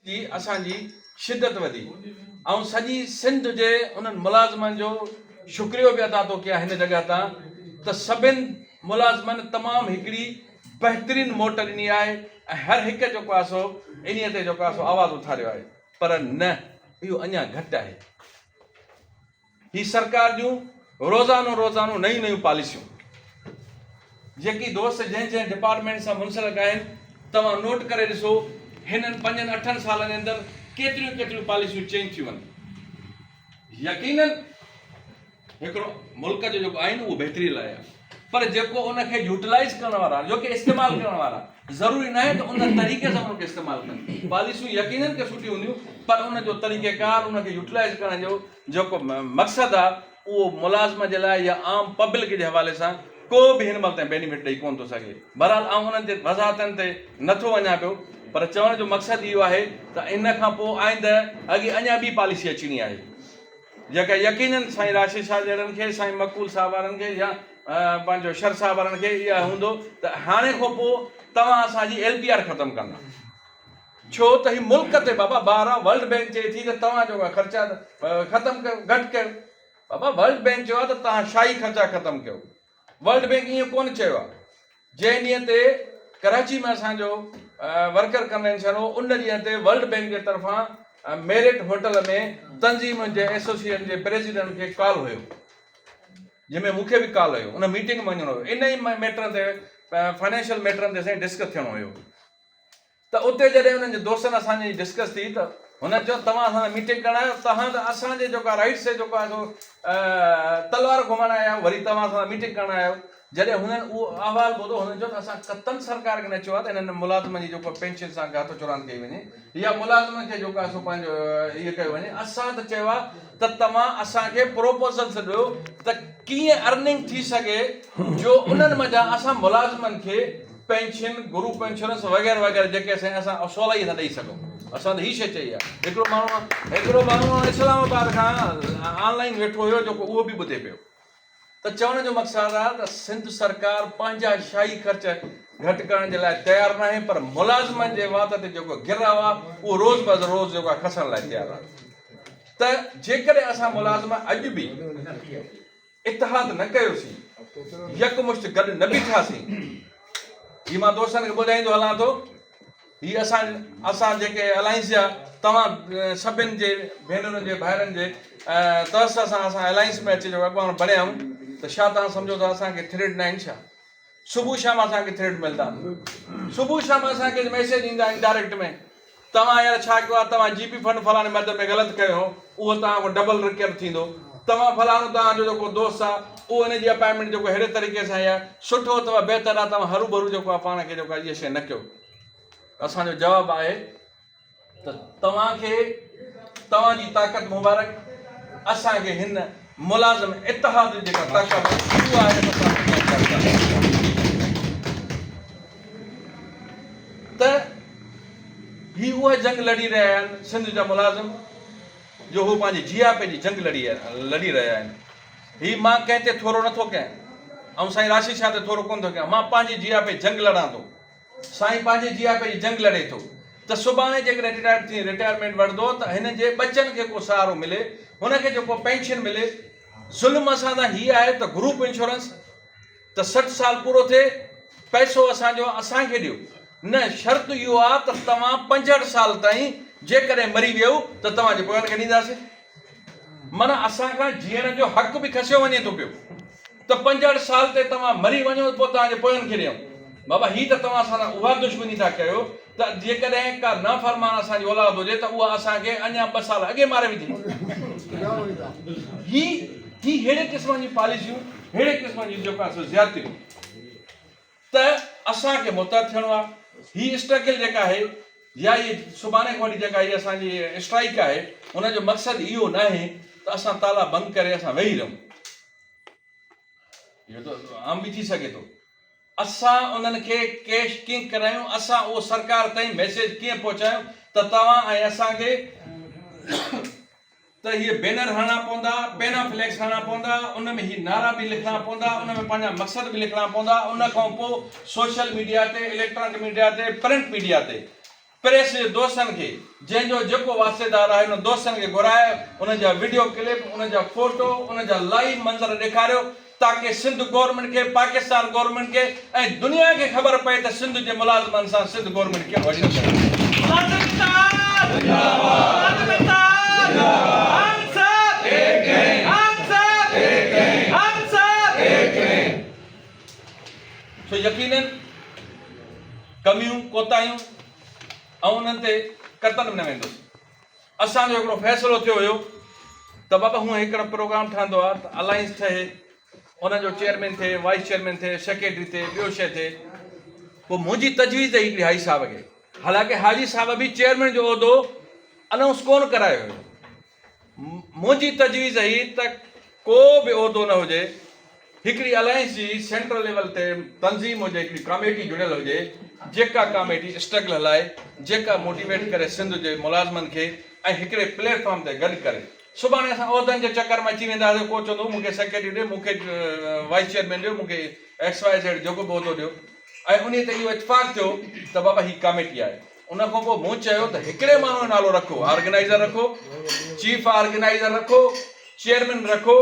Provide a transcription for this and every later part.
جي اسان جي شدت وڌي. آئون سڄي سنڌ جي انهن ملازمن جو شڪريو به ادا ٿو ڪيان هن جڳهه تان ته سڀن ملازمن تمام هڪڙي بهترين موٽ ڏني آهي ۽ هر هڪ جيڪو آهي سو انهي تي جيڪو آهي سو آواز اٿاريو آهي پر نه اهو اڃا گهٽ آهي. هي سرڪار جون روزانو روزانو نيون نيون پاليسيون. جيڪي دوست جنهن جنهن ڊپارٽمينٽ سان منسلڪ آهن توهان نوٽ ڪري ڏسو هنن پنجن اٺن سالن جي اندر ڪيتريون ڪيتريون پاليسيون چينج ٿيون آهن. يقينن هڪڙو ملڪ جو جيڪو آئين اهو بهتري لاء آهي پر جيڪو ان کي يوٽيلائيز ڪرڻ وارا جوڪي استعمال ڪرڻ وارا ضروري ناهي ته ان طريقي سان ان کي استعمال ڪن. پاليسيون يقينن ڪي سٺيون هونديون پر ان جو طريقي ڪار ان کي يوٽيلائيز ڪرڻ جو جيڪو مقصد آ اهو ملازم جي لاء يا عام پبلڪ جي حوالي سان ڪو به هن مهل تائين بينيفٽ ڏئي ڪونه ٿو سگهي. بهرحال آئون انهن جي وضاحتن تي نه ٿو وڃان پيو پر چوڻ جو مقصد اهو آهي ته ان کان پوء آئنده اڳي اڃا ٻي پاليسي اچڻي آهي جيڪا يقينن سائين راشد شاهه جهڙن کي سائين مقبول صاحب وارن کي يا پنهنجو شر صاحب وارن کي اها هوندو ته هاڻي کان پوء توهان اسان جي ايل پي آر ختم ڪندا. ڇو ته هي ملڪ تي بابا بار آ، ورلڊ بينڪ چئي ٿي ته توهان جيڪو خرچا ختم ڪيو گهٽ ڪيو، بابا ورلڊ بينڪ چيو آ ته توهان شاهي خرچا ختم ڪيو، ورلڊ بينڪ ائين ڪونه چيو آ. جنهن ڏينهن تي ڪراچي ۾ اسان جو ورڪر ڪنوينشن هو ان ڏينهن تي ورلڊ بينڪ جي طرفان ميرٽ هوٽل ۾ تنظيمن جي ايسوسيئيشن جي پريزيڊنٽ کي ڪال هيو جنهن ۾ مون کي به ڪال هيو ان ميٽنگ ۾ وڃڻو هيو ان ئي ميٽرن تي فائنينشل ميٽرن تي سائين ڊسڪس ٿيڻو هيو. ته اتي جڏهن انهن جي دوستن اسان جي ڊسڪس ٿي ته هنن چيو توهان اسان سان ميٽنگ ڪرڻ آيا آهيو توهان ته اسان جي جيڪو رائٽس تي جيڪو آهي سو تلوار گهمائڻ آيا آهيو وري توهان اسان سان ميٽنگ ڪرڻ آيا آهيو جڏهن هنن اهو احوال ٻڌو هنن چيو ته اسان قطعن سرڪار کي نه چيو آهي ته انهن ملازمن جي جيڪو پينشن سان گهاتو چوران ڪئي وڃي يا ملازمن کي جيڪو آهي سو پنهنجو اهو ڪيو وڃي اسان ته چيو آهي ته توهان اسان کي پروپوزلس ڏيو ته ڪيئن ارننگ ٿي سگهي جو انهن منجهان اسان ملازمن کي پينشن گروپ انشورنس وغيره وغيره جيڪي اسان اسان سولائي سان ڏئي سگهون اسان ته هي شيء چئي آهي هڪڙو ماڻهو هڪڙو ماڻهو اسلام آباد کان آن لائن ويٺو هيو جيڪو اهو به ٻڌي پيو ته چوڻ جو مقصد آهي ته سنڌ سرڪار پنهنجا شاهي خرچ گهٽ ڪرڻ جي لاء تيار ناهي پر ملازمن جي وات تي جيڪو گرهه آهي اهو روز بز روز جيڪو آهي کسڻ لاء تيار آهي ته جيڪڏهن اسان ملازم اڄ به اتحاد نه ڪيوسين يڪمشت گڏ نه بيٺاسين هي مان دوستن کي ٻڌائيندو هلان ٿو هي اسان اسان جيڪي الائنس جا توهان سڀن جي ڀينرن جي ڀائرن جي توسط سان اسان الائنس ۾ اچي جيڪو اڳواڻ بڻيا آهيون ته ڇا توهان سمجهو ٿا اسان کي ٿريڊ نه آهن ڇا صبح شام اسان کي ٿريڊ ملدا آهن صبح شام اسان کي ميسيج ايندا آهن ڊائريڪٽ ۾ توهان يار ڇا ڪيو آهي توهان جي پي فنڊ فلاڻي مد ۾ غلط ڪيو هو اهو توهان کان ڊبل رڪيل ٿيندو توهان فلاڻو توهان جو جيڪو دوست آهي اهو ان جي اپائنٽمينٽ جيڪو ههڙي طريقي سان آهي سٺو اٿو بهتر آهي توهان هروڀرو جيڪو آهي پاڻ کي جيڪو آهي اها شيء نه ڪيو اسان جو جواب آهي ته توهان کي توهان جي طاقت مبارڪ اسان کي هن ملازم اتحاد جي جيڪا طاقت اها آهي ته هي اها جنگ لڙي رهيا آهن سنڌ جا ملازم جو هو پنهنجي جياپي جي جنگ لڙي لڙي رهيا آهن هي مان ڪنهن تي ٿورو نٿو ڪيان آئون سائين راشد شاهه تي ٿورو ڪونه ٿو ڪيان مان پنهنجي جياپي جنگ لڙان ٿو سائين پنهنجي جياپي جي جنگ لڙي ٿو ته سڀاڻي جيڪڏهن رٽائر ٿي رٽائرمينٽ وٺندو ته هن جي ٻچن کي ڪو سهارو ملي هن کي جيڪو پينشن ملي ظلم اسان سان هي آهي ته گروپ انشورنس ته 60 سال پورو ٿئي پئسو اسان جو اسان کي ڏيو نه شرط اهو آهي ته توهان 65 سال تائين جيڪڏهن مري ويو ته توهان جي پوين کي ڏينداسين معنيٰ اسان کان جيئڻ جو حق به کسيو وڃي ٿو پيو ته 65 سال تي توهان مري وڃو ته پوء توهان جي پوين کي ڏيون. بابا هي ته توهان اسان سان اها دشمني ٿا ڪيو ته جيڪڏهن ڪا نافرمان اسان جي اولاد هجي ته اها اسان کي اڃا ٻه سال اڳي ماري وجهي. هي هي ههڙي قسم جون پاليسيون ههڙي قسم جون جيڪو آهي سو زيادتيون ته اسان کي متحد ٿيڻو آهي. هي اسٽرگل جيڪا آهي يا هي سڀاڻي کان وٺي جيڪا هي اسان جي اسٽرائيڪ آهي ان جو مقصد اهو ناهي ته اسان تالا بند ڪري اسان ويهي رهون. اهو ته عام به ٿي سگهي ٿو. اسان انهن کي ڪيش ڪيئن ڪرايون، اسان اهو سرڪار تائين ميسيج ڪيئن پهچايون ته توهان ۽ اسان کي ته هي بينر هڻڻا پوندا، پينا فليڪس هڻڻا پوندا، ان ۾ هي نعرا به لکڻا پوندا، ان ۾ پنهنجا مقصد به لکڻا پوندا، ان کان پوء سوشل ميڊيا تي، اليڪٽرانڪ ميڊيا تي، پرنٽ ميڊيا تي. پريس جي دوستن کي جنهن جو جيڪو واسطيدار آهي انهن دوستن کي گهرائي انهن جا وڊيو ڪلپ انهن جا فوٽو انهن جا لائيو منظر ڏيکاريو تاڪه سنڌ گورنمينٽ کي پاڪستان گورنمينٽ کي ۽ دنيا کي خبر پئي ته سنڌ جي ملازمن سان سنڌ گورنمينٽ ڪهڙو حشر ڪيو آهي. ملازم اتحاد زنده باد ملازم اتحاد هم سب ايڪ هين هم سب ايڪ هين هم سب ايڪ هين. سو يقينن ڪميون ڪوتاهيون آئون انهن تي قطعاً به نه ويندس. اسان جو هڪڙو فيصلو ٿيو هيو ته بابا هونء هڪڙو پروگرام ٺهندو آهي ته الائنس ٺهي، ان جو چيئرمين ٿئي، وائيس چيئرمين ٿئي، سيڪريٽري ٿئي، ٻيو شيء ٿئي. پوء منهنجي تجويز هئي هڪڙي حاجي صاحب کي، حالانڪه حاجي صاحب به چيئرمين جو عهدو انائونس ڪونه ڪرايو هيو. منهنجي تجويز هئي ته ڪو به عهدو نه هجي، هڪڙي الائنس جي سينٽرل ليول تي تنظيم هجي، هڪڙي ڪاميٽي جڙيل هجي، جيڪا ڪاميٽي اسٽرگل هلائي، جيڪا موٽيويٽ ڪري سنڌ جي ملازمن کي ۽ هڪڙي پليٽ فارم تي گڏ ڪري. سڀاڻي اسان عهدن جي چڪر ۾ اچي وينداسين، ڪو چوندو مون کي سيڪريٽري ڏيو، مون کي وائيس چيئرمين ڏيو، مون کي ايڪس واء زيڊ جيڪو به عهدو ڏيو ۽ انهي تي اهو اتفاق ٿيو ته بابا هي ڪاميٽي آهي. ان کان پوء مون چيو ته هڪڙي ماڻهو جو نالو رکو، آرگنائيزر رکو، چيف آرگنائيزر رکو، چيئرمين رکو،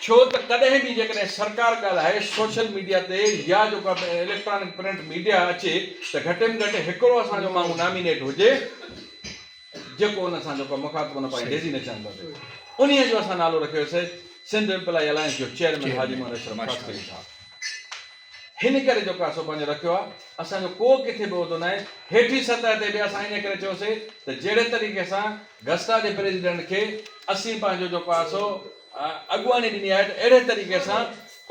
ڇو ته ڪڏهن به جيڪڏهن سرڪار ڳالهائي سوشل ميڊيا تي يا جيڪو اليڪٽرانڪ پرنٽ ميڊيا اچي ته گهٽ ۾ گهٽ هڪڙو اسان جو ماڻهو نامينيٽ هجي جيڪو ان سان جيڪو مخاطب ان پنهنجي ڊيزينيشن اندر ڏي. انهيء جو اسان نالو رکيوسي سنڌ امپلائي الائنس جو چيئرمين حاجي محمد اشرف خاصخيلي صاحب. هن ڪري جيڪو آهي سو پنهنجو رکيو آهي. اسان جو ڪو ڪٿي به عهدو ناهي. هيٺين سطح تي به اسان ان ڪري چيوسي ته جهڙي طريقي سان گسٽا جي پريزيڊنٽ کي اسين پنهنجو جيڪو آهي سو اڳواڻي ڏني آهي ته اهڙي طريقي سان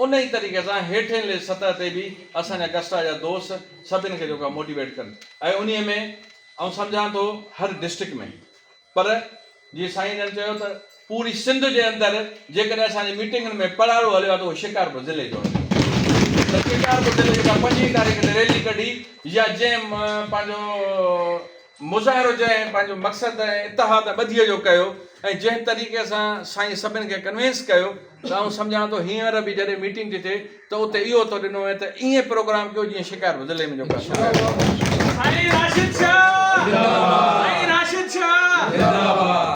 ان ئي طريقي سان هيٺين سطح تي به اسان جا گسٽا جا دوست سڀن کي جيڪو آهي موٽيويٽ ڪن ۽ انهي ۾ آئون سمجهان ٿو هر ڊسٽرڪٽ ۾ پر جيئن سائين جن چيو ته پوري سنڌ جي اندر جيڪڏهن اسان جي ميٽنگن ۾ پڙاڏو هليو آهي ته اهو شڪارپور ضلعي جو هليو ته شڪارپور ضلعي جيڪا پنجين تاريخ تي ريلي ڪڍي يا جنهن پنهنجو مظاهرو جنهن پنهنجو مقصد ۽ اتحاد ۽ ٻڌيء جو ڪيو ۽ جنهن طريقي سان سائين سڀن کي ڪنوينس ڪيو ته آئون سمجهان ٿو هينئر به جڏهن ميٽنگ ٿي ٿئي ته اتي اهو ٿو ڏنو وڃي ته ائين پروگرام ڪيو جيئن شڪارپور ضلعي ۾ جو ڪا سائين راشد شاهه سائين راشد شاهه.